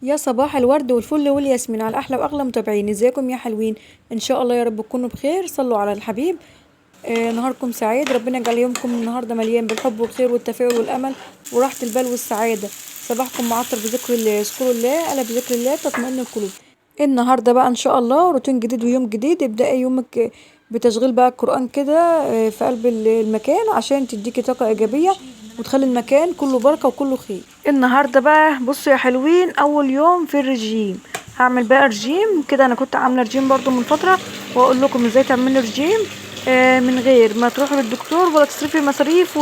يا صباح الورد والفل والياسمين على احلى واغلى متابعين. ازيكم يا حلوين؟ ان شاء الله يا رب تكونوا بخير. صلوا على الحبيب. نهاركم سعيد، ربنا يجعل يومكم النهارده مليان بالحب والخير والتفاؤل والامل وراحة البال والسعادة. صباحكم معطر بذكر الله، اذكروا الله، الا بذكر الله تطمئن القلوب. النهارده بقى ان شاء الله روتين جديد ويوم جديد. ابدأي يومك بتشغيل بقى القرآن كده في قلب المكان عشان تديكي طاقة إيجابية وتخلي المكان كله بركة وكله خير. النهارده بقى بصوا يا حلوين، أول يوم في الرجيم. هعمل بقى رجيم كده. أنا كنت عاملة رجيم برضو من فترة، وأقول لكم إزاي تعملي رجيم من غير ما تروحي للدكتور ولا تصرفي مصاريف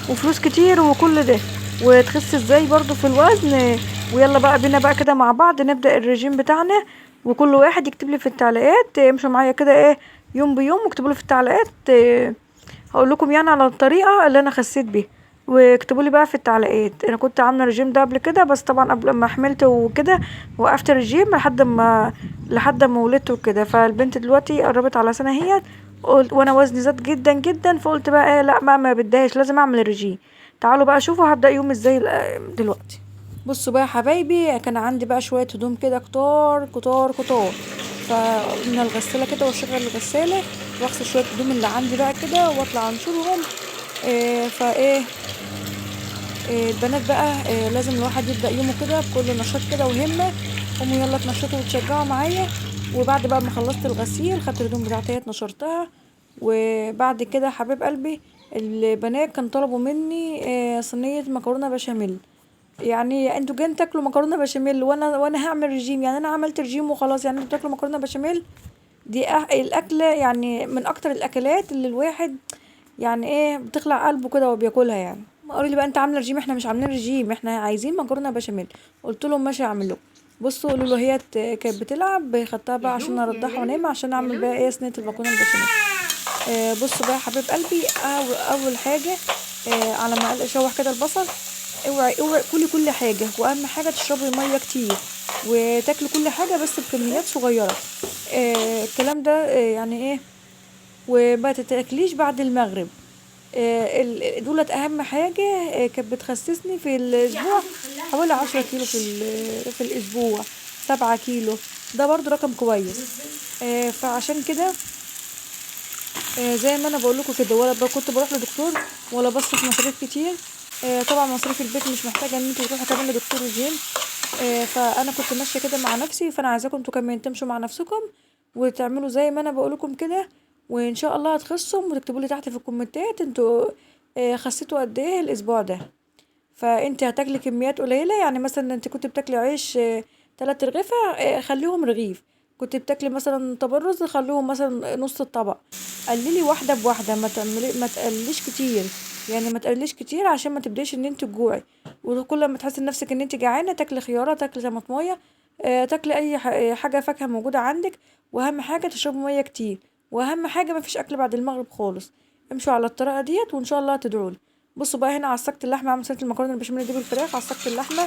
وفلوس كتير وكل ده، وتخسي إزاي برضو في الوزن. ويلا بقى بينا بقى كده مع بعض نبدأ الرجيم بتاعنا، وكل واحد يكتب لي في التعليقات. امشوا معايا كده ايه يوم بيوم، واكتبوا لي في التعليقات. هقول لكم يعني على الطريقة اللي انا خسيت بيها، واكتبوا لي بقى في التعليقات. انا كنت عامله الرجيم ده قبل كده، بس طبعا قبل ما حملت وكده وقفت الرجيم لحد ما ولدت وكده. فالبنت دلوقتي قربت على سنة اهيت، وانا وزني زاد جدا جدا، فقلت بقى ايه، لا ما بديهاش، لازم اعمل الرجيم. تعالوا بقى شوفوا هبدا يوم ازاي دلوقتي. بصوا بقى يا حبايبي، كان عندي بقى شوية هدوم كده كتار كتار كتار، فقلنا الغسالة كده واشغل الغسالة واغسل شوية هدوم اللي عندي بقى كده واطلع انشرهم. فايه البنات بقى لازم الواحد يبدا يومه كده بكل نشاط كده وهمه. قوموا يلا اتنشطوا وتشجعوا معايا. وبعد بقى ما خلصت الغسيل خدت الهدوم بتاعتي نشرتها. وبعد كده حبيب قلبي البنات كان طلبوا مني صينية مكرونه بشاميل. يعني انتوا جايين تاكلوا مكرونه بشاميل وانا هعمل رجيم؟ يعني انا عملت رجيم وخلاص، يعني انتوا بتاكلوا مكرونه بشاميل؟ دي الاكلة يعني من اكتر الاكلات اللي الواحد يعني ايه بتخلع قلبه كده وبياكلها. يعني قالوا لي بقى انت عامله رجيم، احنا مش عاملين رجيم، احنا عايزين مكرونه بشاميل. قلت لهم ماشي اعمل لكم. بصوا قالوا له هي كانت بتلعب، خدتها بقى عشان ارضعها وانام عشان اعمل بقى ايه صينية المكرونه البشاميل. بصوا بقى يا حبيب قلبي، اول حاجة على ما اشوح كده البصل، اوعي اوعي كلي كل حاجة، واهم حاجة تشربي مية كتير وتاكلي كل حاجة بس بكميات صغيرة. الكلام ده يعني ايه، وما تتاكليش بعد المغرب. دولت اهم حاجة. كانت بتخسسني في الاسبوع حوالي 10 كيلو في الاسبوع، 7 كيلو، ده برضو رقم كويس. فعشان كده زي ما انا بقول لكم كده، ولا كنت بروح لدكتور ولا بصرف مصاريف كتير. طبعا مصاريف البيت مش محتاجه ان انتوا تروحوا كمان لدكتور رجيم. فانا كنت ماشية كده مع نفسي، فانا عايزاكم انتوا كمان تمشوا مع نفسكم وتعملوا زي ما انا بقول لكم كده، وان شاء الله هتخسوا. وتكتبوا لي تحت في الكومنتات انتوا خسيتوا قد ايه الاسبوع ده. فانت هتاكلي كميات قليله، يعني مثلا انت كنت بتاكلي عيش 3 رغيفه، خليهم رغيف. كنت بتاكلي مثلا طبق رز، خليهم مثلا نص الطبق. قللي واحدة بواحدة، ما تقلليش كتير، يعني ما تقلليش كتير عشان ما تبدايش ان انت تجوعي. وكل ما تحسي نفسك ان انت جعانة تاكلي خياره، تاكلي طماطمايه، تاكلي اي حاجة فاكهة موجودة عندك. واهم حاجة تشربي مية كتير، واهم حاجة ما فيش اكل بعد المغرب خالص. امشوا على الطريقة ديت وان شاء الله هتدعولي. بصوا بقى هنا عصقت اللحمة، عملت صينية المكرونه البشاميل دي بالفراخ. عصقت اللحمة،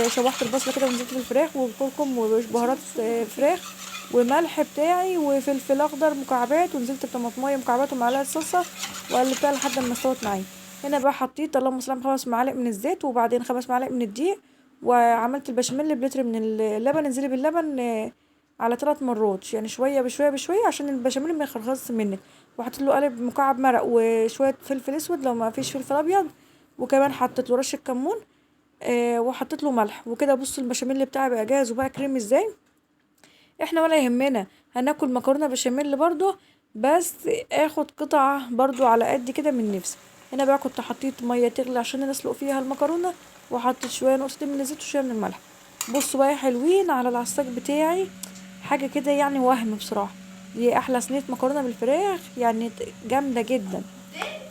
شوحت البصله كده ونزلت بالفراخ وكركم وبهارات فراخ وملح بتاعي وفلفل اخضر مكعبات، ونزلت بطماطمايه مكعبات ومعلقة صلصه، وقلبتها لحد ما استوت معايا. هنا بقى حطيت اللهم صل على 5 معالق من الزيت، وبعدين 5 معالق من الدقيق، وعملت البشاميل بلتر من اللبن. انزلي باللبن على 3 مرات، يعني شوية بشوية بشوية عشان البشاميل ما يخرخصش منك. وحطيت له قالب مكعب مرق وشوية فلفل اسود لو ما فيش فلفل ابيض، وكمان حطيت له رشه كمون، وحطيت له ملح وكده. بصوا البشاميل بتاعي بقى جاهز وبقى كريمي ازاي. احنا ولا يهمنا هناكل مكرونه بشاميل برضو، بس اخد قطعه برضو على قد كده من نفسي. هنا بقى كنت حطيت مية تغلي عشان نسلق فيها المكرونه، وحطيت شوية نقطتين من الزيت وشوية من الملح. بصوا بقى يا حلوين على العصاج بتاعي، حاجة كده يعني وهم بصراحة. دي احلى صينية مكرونه بالفراخ، يعني جامدة جدا.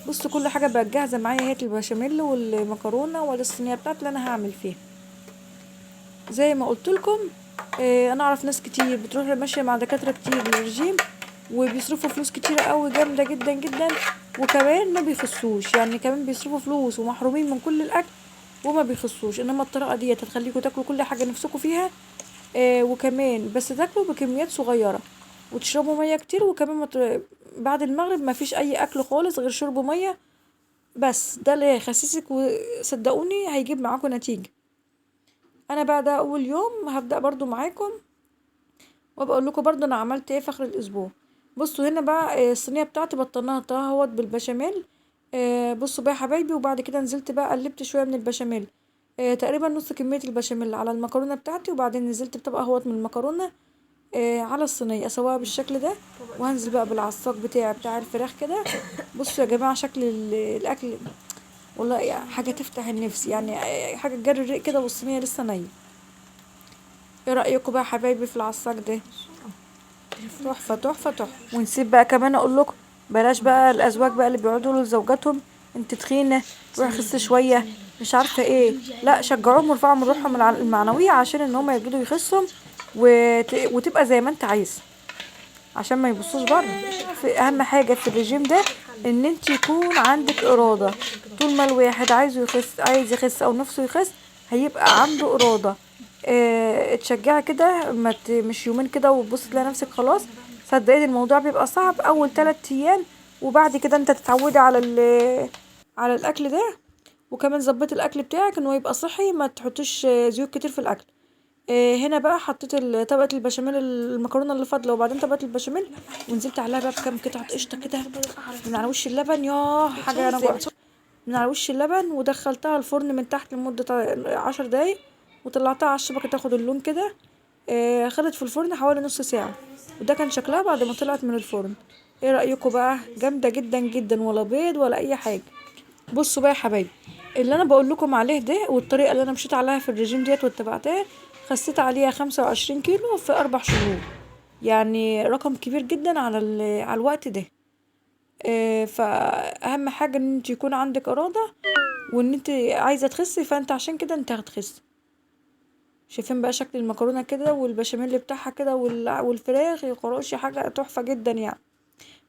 بصوا كل حاجة بقت جاهزة معايا، اهي البشاميل والمكرونه والصينيه بتاعتي اللي انا هعمل فيها. زي ما قلت لكم، انا اعرف ناس كتير بتروح ماشية مع دكاترة كتير للرجيم وبيصرفوا فلوس كتير قوي جامدة جدا جدا، وكمان ما بيخسوش، يعني كمان بيصرفوا فلوس ومحرومين من كل الاكل وما بيخسوش. انما الطريقة دي هتخليكم تاكلوا كل حاجة نفسكم فيها، وكمان بس تاكلوا بكميات صغيرة وتشربوا مية كتير، وكمان بعد المغرب ما فيش اي اكل خالص غير شرب مية بس. ده اللي هيخسسك، وصدقوني هيجيب معاكم نتيجة. انا بقى ده اول يوم هبدأ برضو معاكم، وابقى اقول لكم برضو انا عملت ايه في اخر الاسبوع. بصوا هنا بقى الصينية بتاعتي بطناها اهوت بالبشاميل. بصوا بقى يا حبايبي، وبعد كده نزلت بقى قلبت شوية من البشاميل، تقريبا نص كمية البشاميل على المكرونه بتاعتي، وبعدين نزلت بطبقه اهوت من المكرونه على الصينية اسويها بالشكل ده، وهنزل بقى بالعصاج بتاعي بتاع الفراخ كده. بصوا يا جماعة شكل الاكل والله حاجة تفتح النفس، يعني حاجة تجري الريق كده والصينيه لسه نيه. ايه رايكم بقى يا حبايبي في العصاج ده؟ تحفة تحفة تحفة. ونسيب بقى كمان اقول لكم بلاش بقى الازواج بقى اللي بيقعدوا يقولوا لزوجاتهم انت تخينة روحي خسي شوية مش عارفه ايه، لا شجعوهم وارفعوا من روحهم المعنوية عشان ان هم يبتدوا يخسوا وتبقى زي ما انت عايزه، عشان ما يبصوش بره. في اهم حاجة في الرجيم ده ان انت يكون عندك اراده. طول ما الواحد عايزه يخس، عايز يخس او نفسه يخس، هيبقى عنده اراده. اتشجعي كده، ما مش يومين كده وتبصي تلاقي نفسك خلاص. صدقيني الموضوع بيبقى صعب اول 3 ايام، وبعد كده انت تتعودي على الاكل ده. وكمان ظبطي الاكل بتاعك ان هو يبقى صحي، ما تحطيش زيوت كتير في الاكل. هنا بقى حطيت طبقه البشاميل المكرونه اللي فاضلة، وبعدين طبقه البشاميل، ونزلت عليها بقى بكام قطعه قشطه كده من على وش اللبن. ياه حاجة انا جوعت من على وش اللبن، ودخلتها الفرن من تحت لمدة 10 دقايق، وطلعتها على الشبكة تاخد اللون كده. خدت في الفرن حوالي نص ساعة، وده كان شكلها بعد ما طلعت من الفرن. ايه رايكم بقى؟ جامدة جدا جدا، ولا بيض ولا اي حاجة. بصوا بقى يا حبايبي اللي انا بقول لكم عليه ده، والطريقة اللي انا مشيت عليها في الرجيم ديت واتبعتها، خسيت عليها 25 كيلو في 4 شهور، يعني رقم كبير جدا على الوقت ده. فاهم حاجة ان انت يكون عندك اراده وان انت عايزه تخسي، فانت عشان كده انت هتخسي. شايفين بقى شكل المكرونه كده والبشاميل بتاعها كده والفراخ، يا خراشي حاجة تحفة جدا يعني.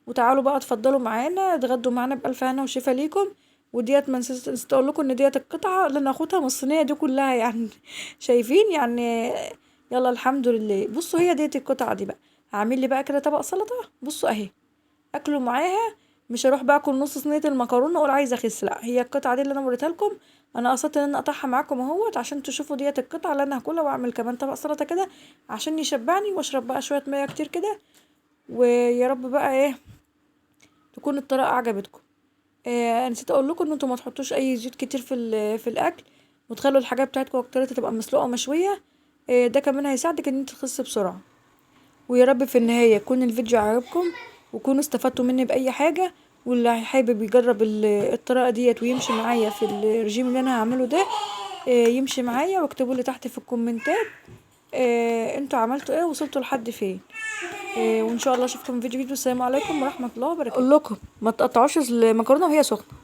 وتعالوا بقى اتفضلوا معانا، اتغدوا معانا بالف هنا وشفا ليكم. وديت ما نسيت اقول لكم ان ديت القطعة اللي انا هاخدها من الصينية دي كلها يعني شايفين يعني. يلا الحمد لله. بصوا هي ديت القطعة دي بقى هعمل لي بقى كده طبق سلطة. بصوا اهي اكلوا معاها، مش هروح بقى اكل نص صينية المكرونه واقول عايزه اخس، لا هي القطعة دي اللي انا وريتها لكم، انا قصدت ان انا اقطعها معاكم اهوت عشان تشوفوا ديت القطعة اللي انا هاكلها، واعمل كمان طبق سلطة كده عشان يشبعني، واشرب بقى شوية مية كتير كده. ويا رب بقى ايه تكون الطريقة عجبتكم. نسيت اقول لكم ان انتوا ما تحطوش اي زيوت كتير في الاكل، وتخلوا الحاجات بتاعتكم اكترتها تبقى مسلوقة ومشويه. ده كمان هيساعدك ان انت تخسي بسرعة. ويا رب في النهاية يكون الفيديو عجبكم وكونوا استفدتوا مني باي حاجة، واللي حابب يجرب الطريقة ديت ويمشي معايا في الرجيم اللي انا هعمله ده، يمشي معايا، واكتبوا لي تحت في الكومنتات انتوا عملتوا ايه وصلتوا لحد فين. وان شاء الله اشوفكم في فيديو جديد. والسلام عليكم ورحمة الله وبركاته. اقول لكم ما تقطعوش المكرونه وهي سخنة.